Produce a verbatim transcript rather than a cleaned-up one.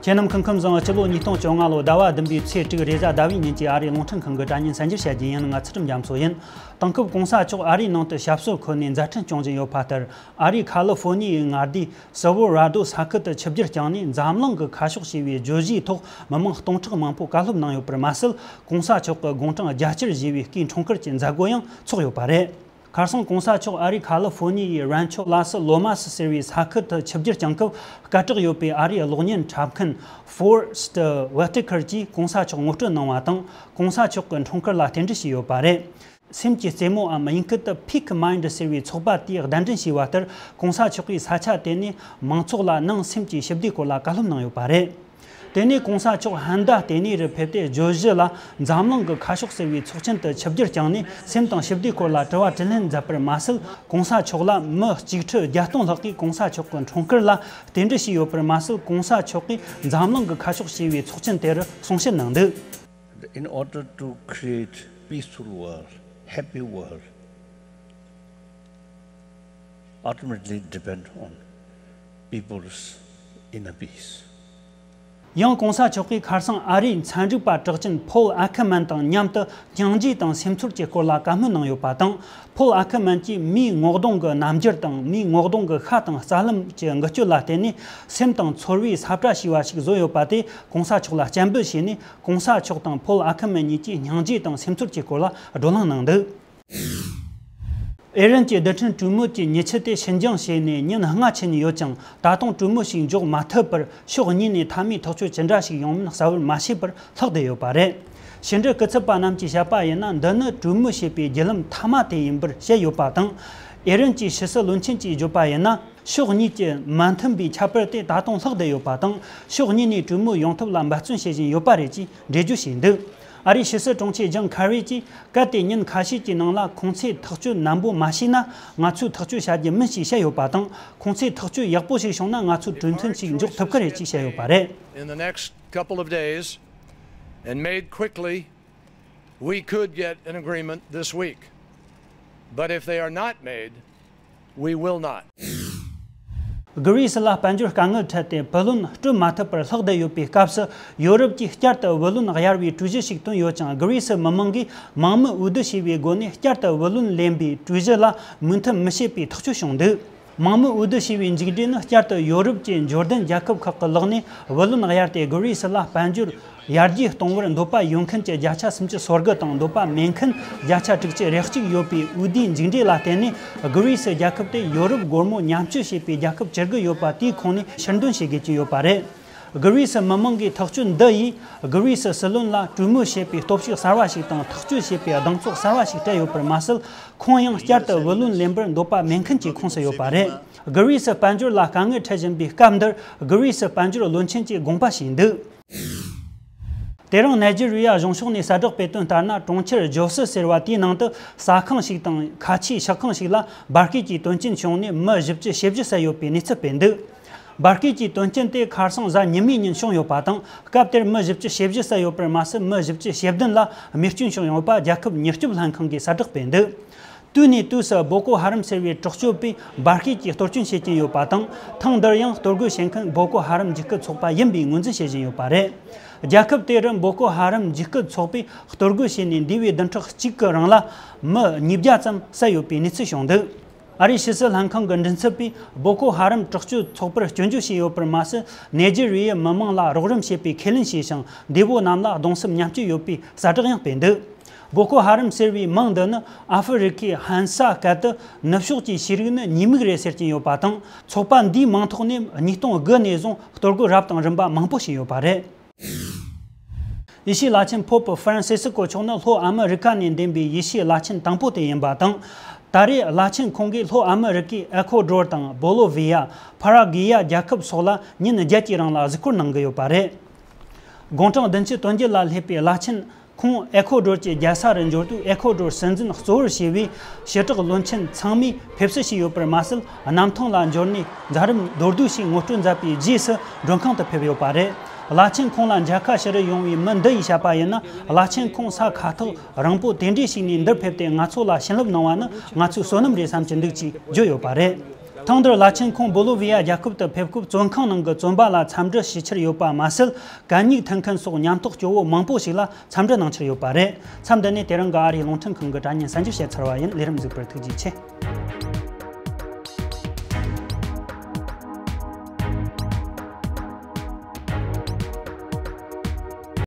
ཁྱེད་རྣམས་ཁམས་ཁམས་བཟང་། སྤྱི་ལོ་ཉིས་སྟོང་བཅོ་ལྔ་ལོ་ཟླ་བ་བདུན་པའི་ཚེས་དྲུག་རེས་གཟའ་ཟླ་བའི་ཉིན་གྱི་ཨ་རིའི་རླུང་འཕྲིན་ཁང་གི་དྲ་བརྙན་གསར་འགྱུར་བཤད་རྒྱུ་ཡིན། ང་ཚུལ་ཁྲིམས་རྒྱ་མཚོ་ཡིན། དེང་སྐབས་གོང་ས་མཆོག་ཨ་རིའི་ནང་དུ་ཞབས་སོར་འཁོད་ནས་མཛད་འཕྲིན་སྐྱོང་བཞིན་ཡོད་པ་ལྟར། ཨ་རིའི་ཁ་ལི་ཧྥོ་ནི་ཡའི་མངའ་སྡེ་སི་ལ་ཝ་ར་དོ་ས་ཁུལ་དུ་ཆིབས་བསྒྱུར་བསྐྱངས་ནས་འཛམ་གླིང་གི་ཁ་ཕྱོགས་ཞེས་པའི་བརྗོད་གཞིའི་ཐོག་མི་མང་སྟོང་ཕྲག་མང་པོ་བཀའ་སློབ་གནང་ཡོད་པར་མ་ཟད། གོང་ས་མཆོག་གི་དགུང་གྲངས་བརྒྱད་ཅུ་བཞེས་པའི་སྐུའི་འཁྲུངས་སྐར་གྱི་མཛད་སྒོ་ཡང་ཚོགས་ཡོད་པ་རེད། ཁ་སང་གོང་ས་མཆོག་ཨ་རིའི་ཁ་ལི་ཧྥོ་ནི་ཡའི་རན་ཆོ་ལ་སི་ལོ་མ་སི་ཟེར་བའི་ས་ཁུལ་དུ་ཆིབས་བསྒྱུར་བསྐྱངས་སྐབས། སྐད་གྲགས་ཡོད་པའི་ཨ་རིའི་གློག་བརྙན་འཁྲབ་མཁན་Forest Whitaker གྱིས་གོང་ས་མཆོག་ངོ་སྤྲོད་གནང་བ་དང་། གོང་ས་མཆོག་གི་འཁྲུངས་སྐར་ལ་རྟེན་འབྲེལ་ཞུས་ཡོད་པ་རེད། སེམས་ཀྱི་རྩེ་མོའམ་དབྱིན་སྐད་དུ་Peak Mind ཟེར་བའི་ཚོགས་པ་དེས་གདན་འདྲེན་བྱས་པ་ལྟར། གོང་ས་མཆོག་གིས་ས་ཆ་དེ་ནས་མང་ཚོགས་ལ་ནང་སེམས་ཀྱི་ཞི་བདེའི་སྐོར་ལ་བཀའ་སློབ་གནང་ཡོད་པ་རེད། དེ་ནས་གོང་ས་མཆོག་ཧན་ད་ལྟེ་གནས་རུ་ཕེབས་ཏེ། བརྗོད་གཞི་ལ་འཛམ་གླིང་གི་ཁ་ཕྱོགས་ཟེར་བའི་ཚོགས་ཆེན་དུ་ཆིབས་བསྒྱུར་བསྐྱངས་ནས། སེམས་དང་ཞི་བདེའི་སྐོར་ལ་དྲི་བ་དྲིས་ལན་མཛད་པར་མ་ཟད། གོང་ས་མཆོག་ལ་མི་གཅིག་ཁྲི་བརྒྱད་སྟོང་ལྷག་གིས་གོང་ས་མཆོག་གི་འཁྲུངས་སྐར་ལ་རྟེན་འབྲེལ་ཞུས་ཡོད་པར་མ་ཟད། གོང་ས་མཆོག་གིས་འཛམ་གླིང་གི་ཁ་ཕྱོགས་ཞེས་པའི་ཚོགས་ཆེན་དེར་གསུང་བཤད་གནང་འདུག In order to create peaceful world, happy world, ultimately depend on people's inner peace. ཡང་གོང་ས་མཆོག་གིས་ཁ་སང་ཨ་རིའི་ཚན་རིག་པ་གྲགས་ཅན་ཕོལ་ཨ་ཁེ་མན་དང་མཉམ་དུ་སྙིང་རྗེ་དང་སེམས་ཚོར་གྱི་སྐོར་ལ་བཀའ་མོལ་གནང་ཡོད་པ་དང་། ཕོལ་ཨ་ཁེ་མན་གྱིས་མིའི་ངོ་གདོང་གི་རྣམ་འགྱུར་དང་། མིའི་ངོ་གདོང་གི་ཤ་དང་རྩ་ལམ་གྱི་འགུལ་སྐྱོད་ལ་བརྟེན་ནས་སེམས་དང་ཚོར་བའི་ས་བཀྲ་ཞེས་པ་ཞིག་བཟོས་ཡོད་པ་དེ་གོང་ས་མཆོག་ལ་སྤྱན་འབུལ་བྱས་ནས། གོང་ས་མཆོག་དང་ཕོལ་ཨ་ཁེ་མན་གཉིས་ཀྱིས་སྙིང་རྗེ་དང་སེམས་ཚོར་གྱི་སྐོར་ལ་བགྲོ་གླེང་གནང་འདུག་ཨེ་རན་གྱི་རྡུལ་ཕྲན་དྲོན་མོ་གྱི་ཉི་ཆུ་དེ་ཕྱིར་འགྱངས་བྱས་ནས་ཉིན་ལྔ་ཕྱིན་ཡོད་ཀྱང་། ད་དུང་དྲོན་མོ་ཞིག་འཇོག་མ་ཐུབ་པར། ཕྱོགས་གཉིས་ནས་མཐའ་མའི་ཐག་གཅོད་ཅི་འདྲ་ཞིག་ཡོང་མིན་གསལ་བོར་མ་ཤེས་པར་ལྷག་བསྡད་ཡོད་པ་རེད། ཕྱི་འབྲེལ་སྐུ་ཚབ་པ་རྣམས་ཀྱིས་བཤད་པ་ཡིན་ན། འདི་ནི་དྲོན་མོ་ཞེས་པའི་བརྒྱུད་ལམ་མཐའ་མ་དེ་ཡིན་པར་བཤད་ཡོད་པ་དང་། ཨེ་རན་གྱི་ཕྱི་སྲིད་བློན་ཆེན་གྱིས་བརྗོད་པ་ཡིན་ན། ཕྱོགས་གཉིས་ཀྱི་མ་མཐུན་པའི་ཁྱད་པར་དེ་ད་དུང་ལྷག་བསྡད་ཡོད་པ་དང་། ཕྱོགས་གཉིས་ནས་གྲོས་མོལ་ཡོང་ཐབས་ལ་འབད་བརྩོན་བྱེད་བཞིན་ཡོད་པ་རེད་ཅེས་འགྲེལ་བརྗོད་བྱས་འདུག་ཨ་རིའི་ཕྱི་སྲིད་དྲུང་ཆེ་ཇོན་ཁ་རི་གྱིས། གལ་ཏེ་ཉིན་ཁ་ཤས་ཀྱི་ནང་ལ་ཁོང་ཚོས་ཐག་གཅོད་ནན་པོ་མ་བྱས་ན། ང་ཚོས་ཐག་གཅོད་བྱ་རྒྱུ་མིན་ཞེས་བཤད་ཡོད་པ་དང་། ཁོང་ཚོས་ཐག་གཅོད་ཡག་པོ་ཞིག་བྱུང་ན། ང་ཚོས་གྲོས་མཐུན་ཞིག་འཇོག་ཐུབ་ཀྱི་རེད་ཅེས་བཤད་ཡོད་པ་རེད། In the next couple of days, and made quickly, we could get an agreement this week. But if they are not made, we will not. གྷི་རི་སི་ལ་དཔལ་འབྱོར་དཀའ་ངལ་འཕྲད་དེ། བུ་ལོན་སྤྲོད་མ་ཐུབ་པར་ལྷག་བསྡད་ཡོད་པའི་སྐབས་སུ། ཡོ་རོབ་ཀྱིས་བསྐྱར་དུ་བུ་ལོན་གཡར་བའི་གྲོས་གཞི་ཞིག་བཏོན་ཡོད་ཀྱང་། གྷི་རི་སི་མི་མང་གིས་མང་མོས་འོས་བསྡུ་བྱས་པའི་སྒོ་ནས་བསྐྱར་དུ་བུ་ལོན་ལེན་པའི་གྲོས་གཞི་ལ་མོས་མཐུན་མི་བྱེད་པའི་ཐག་གཅོད་བྱུང་འདུག་མང་མོས་འོས་བསྡུ་བྱས་པའི་མཇུག་འབྲས་ནི། བསྐྱར་དུ་ཡོ་རོབ་ཀྱི་འབྱོར་ལྡན་རྒྱལ་ཁབ་ཁག་གི་ལག་ནས་བུ་ལོན་གཡར་ཏེ། གྷི་རི་སི་ལ་དཔལ་འབྱོར་ཡར་རྒྱས་གཏོང་བར་འདོད་པ་ཡོད་མཁན་གྱི་བརྒྱ་ཆ་སུམ་ཅུ་སོ་དགུ་དང་། འདོད་པ་མེད་མཁན་བརྒྱ་ཆ་དྲུག་ཅུ་རེ་གཅིག་ཡོད་པའི་འོས་བསྡུའི་མཇུག་འབྲས་ལ་བརྟེན་ནས། གྷི་རི་སི་རྒྱལ་ཁབ་དེ་ཡོ་རོབ་སྒོར་མོ་མཉམ་སྤྱོད་བྱེད་པའི་རྒྱལ་ཁབ་བཅུ་དགུ་ཡོད་པ་དེའི་ཁོངས་ནས་ཕྱིར་འདོན་བྱེད་དགོས་ཀྱི་ཡོད་པ་རེད། གྷི་རི་སི་མི་མང་གིས་ཐག་གཅོད་འདི་ཡིས་གྷི་རི་སི་སྲིད་བློན་ལ་གྲོས་མོལ་བྱེད་པའི་སྟོབས་ཤུགས་གསར་བ་ཞིག་དང་། ཐག་གཅོད་བྱེད་པའི་གདེང་ཚོད་གསར་བ་ཞིག་སྤྲད་ཡོད་པར་མ་ཟད། ཁོང་ཡང་བསྐྱར་དུ་བུ་ལོན་ལེན་པར་འདོད་པ་མེད་མཁན་གྱི་ཁོངས་སུ་ཡོད་པ་རེད། གྷི་རི་སི་དཔལ་འབྱོར་ལ་དཀའ་ངལ་འཕྲད་བཞིན་པའི་སྐབས་འདིར། གྷི་རི་སི་དཔལ་འབྱོར་བློན་ཆེན་གྱིས་དགོངས་པ་ཞུས་འདུག་དེ་རིང་ནཱི་ཇི་རི་ཡ་གཞུང་ཕྱོགས་ནས་གསལ་བསྒྲགས་སྤེལ་དོན་ལྟར་ན། གྲོང་ཁྱེར་ཇོ་སི་ཟེར་བ་དེའི་ནང་དུ་ཟ་ཁང་ཞིག་དང་ཁ་ཆེའི་ཤག་ཁང་ཞིག་ལ་འབར་གས་ཀྱི་དོན་རྐྱེན་བྱུང་ནས། མི་བཞི་བཅུ་ཞེ་བཞི་བསད་ཡོད་པའི་གནས་ཚུལ་སྤེལ་འདུག་འབར་གས་ཀྱི་དོན་རྐྱེན་དེ་ཁ་སང་གཟའ་ཉི་མའི་ཉིན་བྱུང་ཡོད་པ་དང་། སྐབས་དེར་མི་བཞི་བཅུ་ཞེ་བཞི་བསད་ཡོད་པར་མ་ཟད། མི་བཞི་བཅུ་ཞེ་བདུན་ལ་རྨས་སྐྱོན་བྱུང་ཡོད་པ་རྒྱལ་ཁབ་མྱུར་སྐྱོབ་ལྷན་ཁང་གིས་གསལ་བསྒྲགས་སྤེལ་འདུག་དུས་ནས་དུས་སུ་བོ་ཀོ་ཧ་རམ་ཟེར་བའི་དྲག་སྤྱོད་པས་འབར་གས་ཀྱི་གཏོར་སྐྱོན་བྱེད་ཀྱིན་ཡོད་པ་དང་། ཐེངས་འདིར་ཡང་གཏོར་རྒོལ་བྱེད་མཁན་བོ་ཀོ་ཧ་རམ་འཇིགས་སྐུལ་ཚོགས་པ་ཡིན་པའི་ངོས་འཛིན་བྱེད་བཞིན་ཡོད་པ་རེད། རྒྱལ་ཁབ་དེ་རུ་བོ་ཀོ་ཧ་རམ་འཇིགས་སྐུལ་ཚོགས་པས་གཏོར་རྒོལ་བྱས་ནས། འདས་པའི་བདུན་ཕྲག་གཅིག་གི་རིང་ལ་མི་ཉིས་བརྒྱ་ཙམ་བསད་ཡོད་པའི་གནས་ཚུལ་བྱུང་འདུག་ཨ་རིའི་ཕྱི་སྲིད་ལྷན་ཁང་གི་མགྲིན་ཚབ་པས། བོ་ཀོ་ཧ་རམ་དྲག་སྤྱོད་ཚོགས་པར་སྐྱོན་བརྗོད་བྱས་ཡོད་པར་མ་ཟད། ནཱི་ཇི་རི་ཡའི་མི་མང་ལ་རོགས་རམ་བྱེད་པའི་ཁས་ལེན་བྱས་ཤིང་། འདས་པོ་རྣམས་ལ་གདུང་སེམས་མཉམ་སྐྱེད་ཡོད་པའི་གསལ་བསྒྲགས་ཡང་སྤེལ་འདུག་བོ་ཀོ་ཧ་རམ་ཟེར་བའི་མིང་འདི་ནི་ཨ་ཧྥེ་རི་ཁའི་ཧན་ས་སྐད་དུ། ནུབ་ཕྱོགས་ཀྱི་ཤེས་རིག་ནི་ཉེས་དམིགས་རེད་ཟེར་གྱིན་ཡོད་པ་དང་། ཚོགས་པ་འདིའི་མིང་ཐོག་ནས་ཉིས་སྟོང་དགུ་ནས་བཟུང་གཏོར་རྒོལ་རབ་དང་རིམ་པ་མང་པོ་བྱས་ཡོད་པ་རེད། ཡེ་ཤུའི་བླ་ཆེན་ཕོ་པི་ཧྥ་རན་སི་སི་ཀོ་མཆོག་ནི་ལྷོ་ཨ་མི་རི་ཀ་ནས་འདེམས་པའི་ཡེ་ཤུའི་བླ་ཆེན་དང་པོ་དེ་ཡིན་པ་དང་། ད་རེས་བླ་ཆེན་ཁོང་གིས་ལྷོ་ཨ་མི་རི་ཀའི་ཨེ་ཁོ་ཌོར་དང་། བོ་ལོ་ཝི་ཡ། ཕ་ར་གུ་ཡ་རྒྱལ་ཁབ་སོགས་ལ་ཉིན་བརྒྱད་ཀྱི་རིང་ལ་གཟིགས་སྐོར་གནང་གི་ཡོད་པ་རེད། དགུང་གྲངས་བདུན་ཅུ་དོན་བརྒྱད་ལ་སླེབས་པའི་བླ་ཆེན་ཁོང་ཨེ་ཁོ་ཌོར་གྱི་རྒྱལ་ས་རུ་འབྱོར་དུས། ཨེ་ཁོ་ཌོར་སྲིད་འཛིན་གཙོ་བོར་བྱས་པའི་ཞི་དྲག་བློན་ཆེན་ཚང་མས་ཕེབས་བསུ་བྱས་ཡོད་པར་མ་ཟད། གནམ་ཐང་ལ་འབྱོར་ནས་མཛད་རིམ་མདོར་བསྡུས་ཤིག་ངོ་སྤྲོད་མཛད་པའི་རྗེས་སུ་མགྲོན་ཁང་དུ་ཕེབས་ཡོད་པ་རེད། བླ་ཆེན་ཁོང་ལ་མཇལ་ཁ་ཞུ་རུ་ཡོང་བའི་མི་འདི་ཡིས་བཤད་པ་ཡིན་ན། བླ་ཆེན་ཁོང་ས་ཁ་ཐག་རིང་པོ་དེ་འདྲ་ཞིག་ནས་འདིར་ཕེབས་ཏེ་ང་ཚོ་ལ་བྱིན་རླབས་གནང་བ་ནི་ང་ཚོའི་བསོད་ནམས་རེད་བསམ་གྱི་འདུག་ཅེས་བརྗོད་ཡོད་པ་རེད། ཐེངས་འདིར་བླ་ཆེན་ཁོང་བོ་ལོ་བི་ཡ་རྒྱལ་ཁབ་ཏུ་ཕེབས་སྐབས་བཙོན་ཁང་ནང་གི་བཙོན་པ་ལ་འཚམས་འདྲི་ཞུས་ཁྱེར་ཡོད་པ་མ་ཟད། གད་སྙིགས་འཐེན་མཁན་སོགས་ཉམས་རྟོགས་སྐྱོ་བོ་མང་པོ་ཞིག་ལ་འཚམས་འདྲི་གནང་ཁྱེར་ཡོད་པ་རེད། མཚམས་འདི་ནས་དེ་རིང་གི་ཨ་རིའི་རླུང་འཕྲིན་ཁང་གི་དྲ་བརྙན་གསན་རྒྱབ་བྱས་ཚར་བ་ཡིན། ལས་རིམ་གཟིགས་པར་ཐུགས་རྗེ་ཆེ།